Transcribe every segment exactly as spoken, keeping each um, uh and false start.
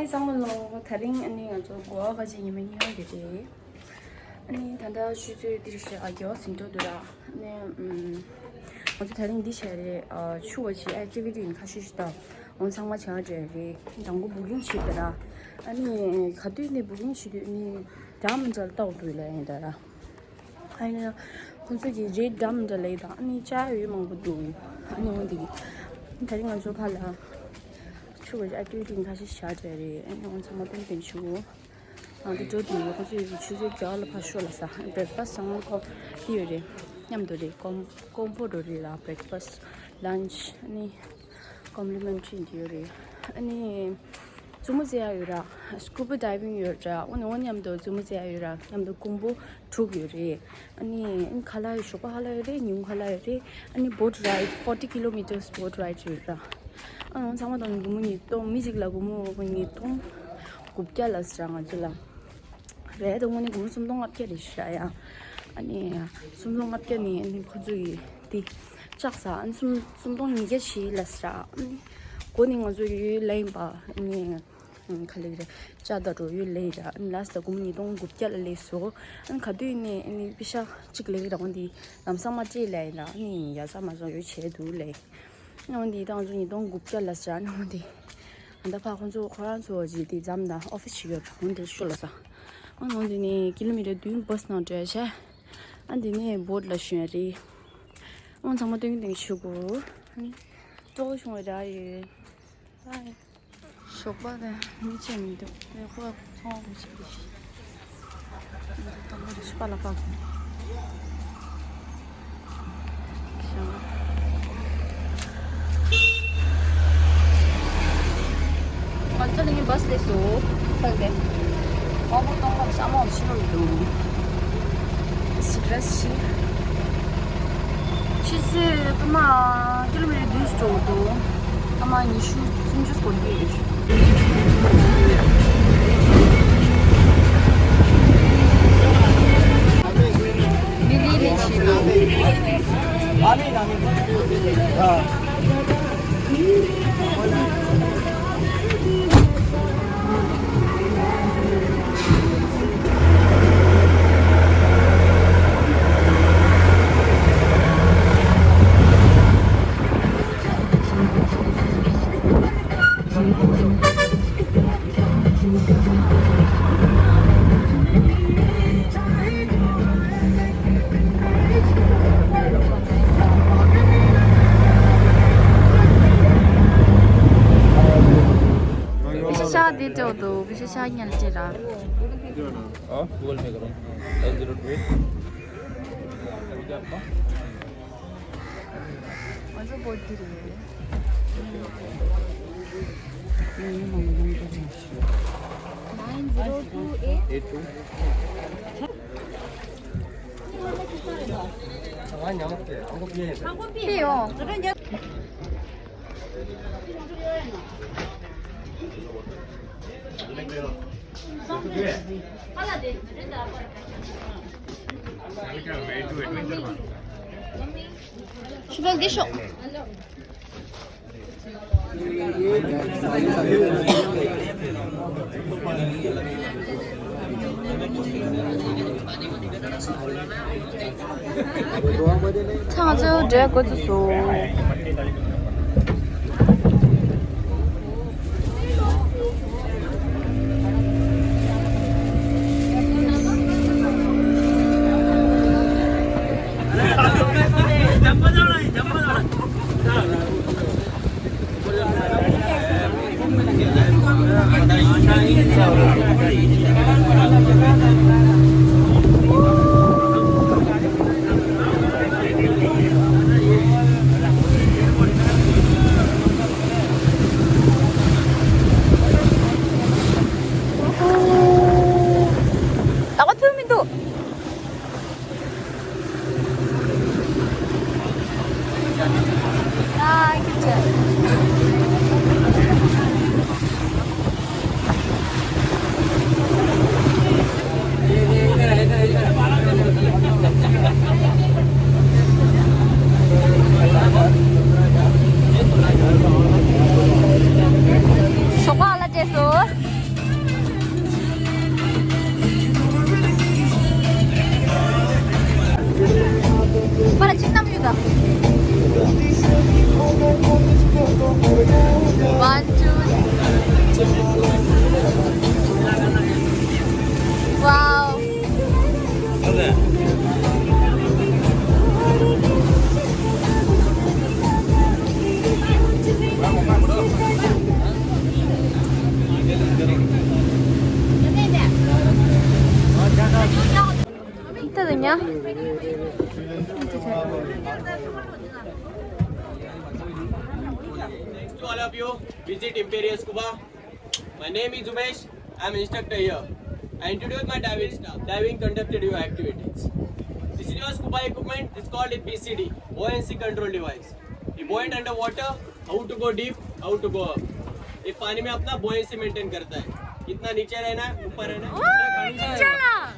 སང་ལོ་ལོ། དེ་རིང་ཨ་ནི་ང་ཚོ་གོ་བ་ག་ཅིག་ཉི་མ་གཉིས་པ་རེད་དེ། ཨ་ནི་ད་ལྟ་ཆུ་ཚོད་འདིར་ཞེ་ཨ་རྒྱལ་བ་ཟིན་འགྲོ་འདུག་ར། ཨ་ནི་ཨམ། ང་ཚོ་དེ་རིང་འདི་བྱས་རེད། ཨ་ཆུ་བ་ཅིག་ཨེག་ཊི་བི་ཊི་ཡིན་ཁ་ཤས་ཤིག་དང་། འོ་ཚང་མ་བྱ་འདྲ་རེད། དང་པོ་བུ་ཀིང་བྱེད་དེ་ར། ཨ་ནི་ག་དུས་ནས་བུ་ཀིང་བྱེད་དུས་ཨ་ནི་འདྲ་མི་འདྲ་ལ་ལྟ་དགོས་ལ་ཡིན་ད་ར། ཨ་ནི་ཁོང་ཚོ་གི་རེད་འདྲ་མི་འདྲ་ལ་ཡིན་ད། ཨ་ནི་བྱ་ཡོད་མང་པོ་འདུག་ཨ་ནི་འོ་འདི་གི་ད་རིང་ང་ཚོ་ཁ་ལ་ཆུ་བ་ཅིག་ཨེག་ཊི་བི་ཊི་ཡིན་ཁ་ཤས་བྱ་འདྲ་རེད། ཨ་ནི་འོ་ཚང་མ་ཏན་ཏན་ཞུ། ཨ་འདི་འགྲོ་དུས་ཁོ་ཚོས་ཆུ་ཚོད་བརྒྱད་ལ་ཕར་ཤོག་ལ་ཟ། བྷི་རེག་ཕ་སི་ཊི་ཚང་མ་ཁོ་འདི་ཡོད་རེད། མཉམ་དུ་རེད། ཀོམ་ཀོམ་པོ་འགྲོ་རེད་ལ། བྷི་རེག་ཕ་སི་ཊི་ལན་ཆི་ཨ་ནི་ཀོམ་པི་ལི་མེན་ཊི་རི་འདི་ཡོད་རེད། ཨ་ནི་མཛུབ་མོ་རྩེ་ཡག་ཡོད་ར། སྐུ་པ་ཌའི་ཝིང་ཡོད་ར། འོ་ནི་འོ་མཉམ་དུ་མཛུབ་མོ་རྩེ་ཡག་ཡོད་ར། མཉམ་དུ་ཀོམ་པོ་དྲུག་ཡོད་རེད། ཨ་ནི་ཁ་ལག་ཞོགས་པ་ཁ་ལག་ཡོད་རེད། ཉིན་གུང་ཁ་ལག་ཡོད་རེད། ཨ་ནི་བོ་ཊི་རའིཌ་forty kilometers བོ་ཊི་རའིཌ་ཡོད་ར། ཨ་ཚང་མ་དང་སྒོར་མོ་ཉིས་སྟོང་། མི་གཅིག་ལ་སྒོར་མོ་ཉིས་སྟོང་དགུ་བརྒྱ་ལ་ཟེར་ང་ཚོ་ལ་རེད། དངོས་གནས་སྒོར་མོ་སུམ་སྟོང་ལྔ་བརྒྱ་རེད་ཤག་ཡ། ཨ་ནི་སུམ་སྟོང་ལྔ་བརྒྱ་ནི་ཨ་ནི་ཁོ་ཚོ་ཡི་དེ་ལྕགས་ཟ། ཨ་ནི་སུམ་སུམ་སྟོང་ཉིས་བརྒྱ་བྱས་ལ་ཟེར། ཨ་ནི་སྒོར་ནི་ང་ཚོ་ཡོད་ལེན་པ་ཨ་ནི། ཨང་། ག་ལེ་རེད། ལྕགས་དང་འགྲོ་ཡུལ་ལེ་ར། ཨང་། ལ་ས་སྒོར་མོ་ཉིས་སྟོང་དགུ་བརྒྱ་ལ་ལས་སོ། ཨང་། ག་དུས་ནས་ཨ་ནི་པེ་ཤ་གཅིག་ལེ་ར། འོ་འདི་ལམ་སང་མ་སྤྲད་ལེ་ར། ཨ་ནི་ཡ་ས་མ་སོང་ཡོད་བྱས་འདུག་ལེ། འོ་འདི་ད་ང་ཚོ་ཉིས་སྟོང་དགུ་བརྒྱ་ལ་ཟེར། ཨ་ནི་འོ་འདི་ཨ་ད་ཕ་ཁོང་ཚོ་ཁོ་རང་ཚོ་ཇི་དེ་འཛམ་ད་ཨོ་ཕི་སི་ཞིག་ཡོད་ར། འོ་འདི་ཤོ་ལ་ས། ཨ་ནི་འོ་འདི་ནས་ཀི་ལོ་མི་ཊར་བདུན་བྷ་སི་ནང་བྲོས་བྱས། ཨ་འདི་ནས་བོ་ཊི་ལ་ཞོན་རེད། ཨ་ཚང་མ་སྟོན་གི་སྟོན་གི་ཞུ་གོ། ཨ་ནི་སྤྲོ་བོ་བྱུང་བའི་ར་ཡོད། ཨ་ནི། ཞོགས་པ་དང་མི་ཆེ་མི་འདུག་ངས་ཁོ་ཚོང་བ་ཞིག་གིས། ཏང་གི་ཤུ་པ་ལ་ཕག་ང་ཚོ་ལ་ངའི་བྷ་སི་སླེབས་སོང་། ཕ་གི་དབང་པོ་སྟོང་པ་ཤ་མོག་ཕྱི་ལོགས་འདུག་ཕྱི་ཆུ་ཚོད་སྐར་མ་ཀི་ལོ་མི་ཊར་བདུན་ཞིག་འགྲོ་དགོས་འདུག་སྐར་མ་ཉི་ཤུ་སུམ་ཅུ་སྐོར་གྱི་ཡོད། མི་ལི་ལི་ཆེ་ལ། ཤ་ཤ་དེ་སྤྲོད་དོ། ཤ་ཤ་ཉལ་ཅི་ར། हाँ, Google Pay करो। Nine zero two eight. Nine zero two eight. Eight to. ཤི་བལ་དེ་ཤོག་ཚང་ཚོ་འབྲས་འགོ་ཚུགས་སོང་། One, two, three. Wow. Thanks to all of you. Visit Imperial Scuba. My name is Umesh. I'm instructor here. I introduce my diving staff. Diving conducted your activities. This is your scuba equipment. It's called a B C D, buoyancy control device. You buoyant underwater, how to go deep, how to go up. ये पानी में अपना buoyancy maintain करता है, कितना नीचे रहना है, ऊपर रहना है, कितना पानी में रहना है।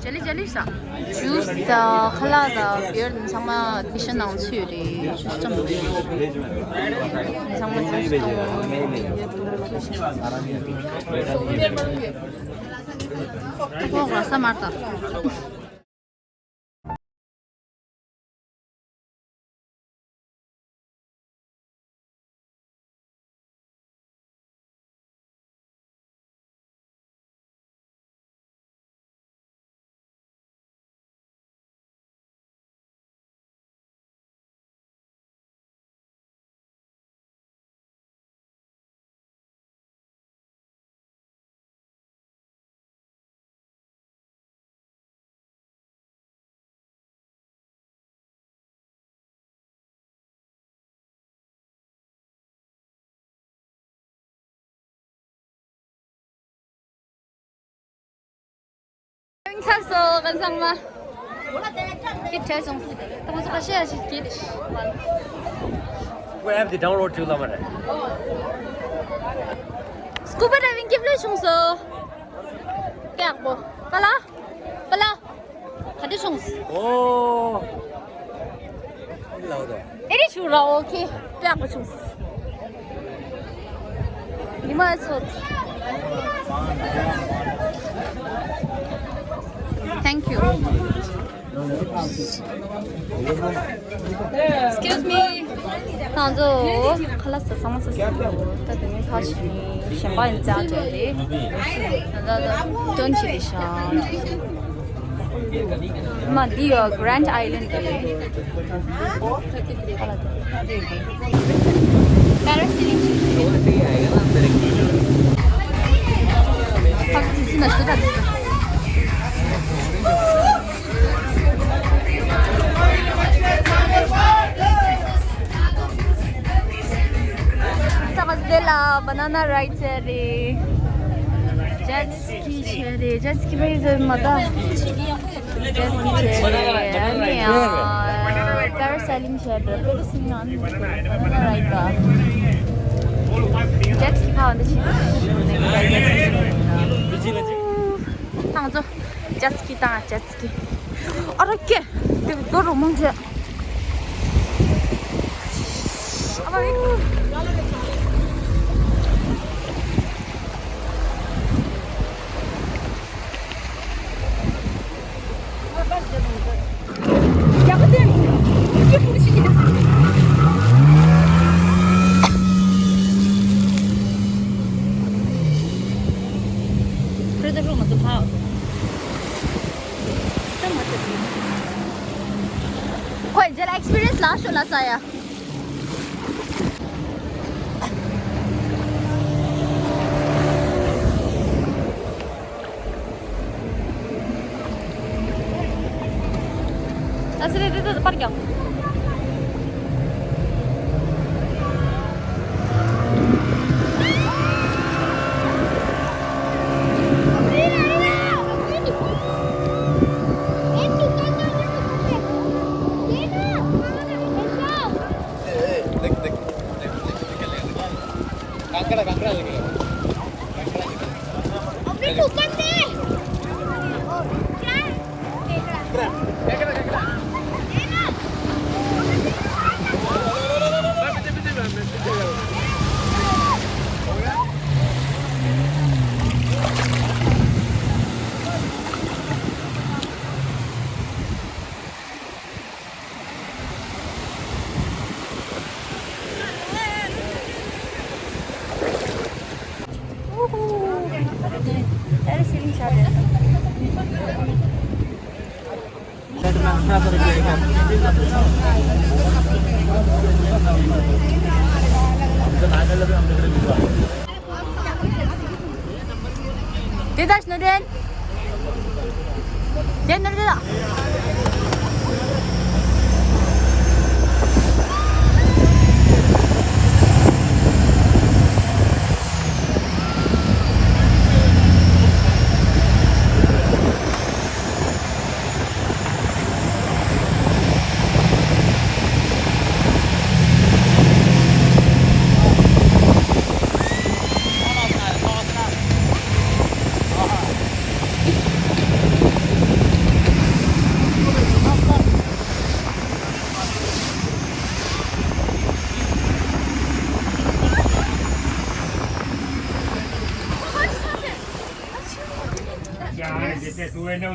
ཇ་ལི་ཇ་ལི་ས། ཇུས་དང་ཁ་ལག་དང་བི་ཡར་དང་ཚང་མ་ཨེ་ཌི་མི་ཤན་ནང་ཚུད་རེད། ཇུས་ཙམ་རེད། ཚང་མ་ཇུས་དང་། ཨོ་ར་ས་མར་དང་། ཚར་སོང་། གང་ཚང་མ་ཁྱེད་བྲལ་སོང་། ད་ང་ཚོ་ཁ་ཤས་ཤིག་གིས། ཁོ་ཨེབ་དེ་ཌའུན་ལོཌ་བྱེད་ལ་མ་རེད། སྐུ་པར་ཌའི་ཝིང་སྐྱིད་པོ་བྱུང་སོང་། ཀྱག་པོ། པ་ལ། པ་ལ། ག་འདྲ་བྱུང་། ཨོ། ཨེ་རི་བྱུང་ར། ཨོ་ཁེ། ཀྱག་པོ་བྱུང་། ཉི་མ་ཚོ། Thank you. Excuse me. ང་ཚོ་ཁ་ལག་ཟ་ཚང་མ་ཟ་ཟིན། ད་དེ་ནས་ཕར་ཕྱིན་ནས་གཞན་པ་ཡིན་ཙང་འགྲོ་རེད། ང་ཚོ་ད་ཏོན་ཆི་ལི་ཤང་། མ་འདི་ཡོ་གྷ་རན་ཌི་ཨའི་ལན་ཌི་རེད། ཁ་ལག་ད། པེ་ར་སི་ལིང་ཞིག་རེད། ཕར་དུས་ན་ཤོད་ད། ད་ང་ཚོ་དེ་ལ་བ་ན་ན་རའིཌ་བྱས་རེད། ཇེཊ་སི་ཀི་བྱས་རེད། ཇེཊ་སི་ཀི་བྱས་རེད་མ་གཏོགས། ཇེཊ་སི་ཀི་བྱས་རེད། ཨ་ནི་ཡང་པེ་ར་སེ་ལིང་བྱས་རེད། པེ་ར་སེ་ལིང་ཨ་ནི་བ་ན་ན་རའིཌ་ད། ཇེཊ་སི་ཀི་ཕར་འདི་བྱས་རེད། ང་ཚོ་ཇེཊ་སི་ཀི་བཏང་། ཇེཊ་སི་ཀི། ཨ་རོ་ཀེ། དེ་རྡོ་རུ་མང་ཆེ། ཨ་མ་རེད། ཁོས་རྗེས་ལ་ཨེག་སི་པི་རི་ཡན་སི་ལ་ཤོད་ལ་ས་ཡ། ད་སི་རེད་དེ་དེ་པར་རྒྱག अरे सीलिंग चार्ज है। དེ་ད་ནོར་ལེན། དེ་ནོར་ལེན་ལ།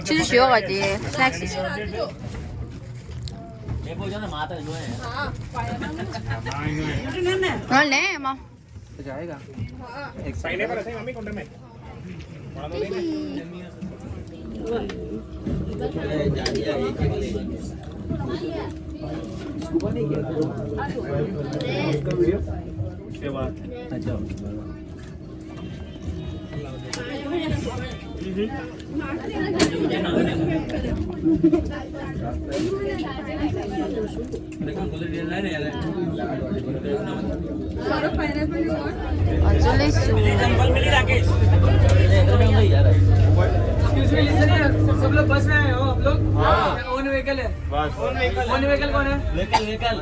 ཕྱིར་ཞོག་ག་དེ་སྣེག་སི་ཞིག་ང་ལེན་མ། तो जाएगा। पाइनएप्पल है मम्मी कुंडा में। उसके बाद अच्छा। एक्सक्यूज मी, लिसन, सब लोग बस में आए हो आप लोग? हाँ। ओन व्हीकल है? बस। ओन व्हीकल कौन है? Vehicle, vehicle.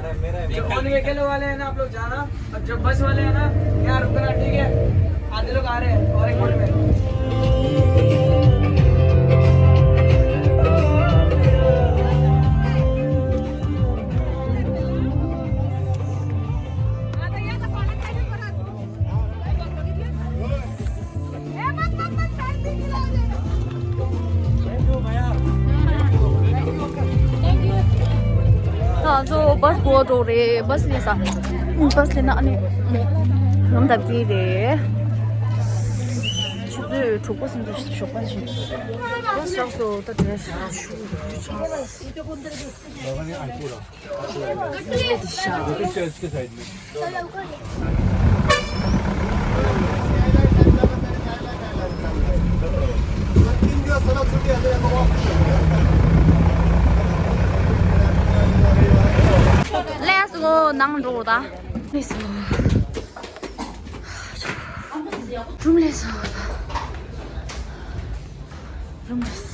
जो ओन व्हीकल वाले हैं ना, आप लोग जाना। और जो बस वाले हैं ना, यहाँ रुकना, ठीक है? आधे लोग आ रहे हैं और एक बोट में। ད་ཚོ་བཱས་སྒོ་འགྲོ་རེད། བཱས་སླེབས་ས། བཱས་སླེབས་ན་ཨ་ནི་ལམ་བརྡབ་ཀྱི་རེད། ཆུ་ཚོད་དྲུག་པ་ཙམ་དུ་ཞོགས་པ་ཞིག་བཱས་རག་སོང་། ད་དེ་ཆུ་ཆགས། Let's go. ནང་འགྲོ་ད། Let's go. རུམ་སླེབས་སོང་། རུམ་སླེབས་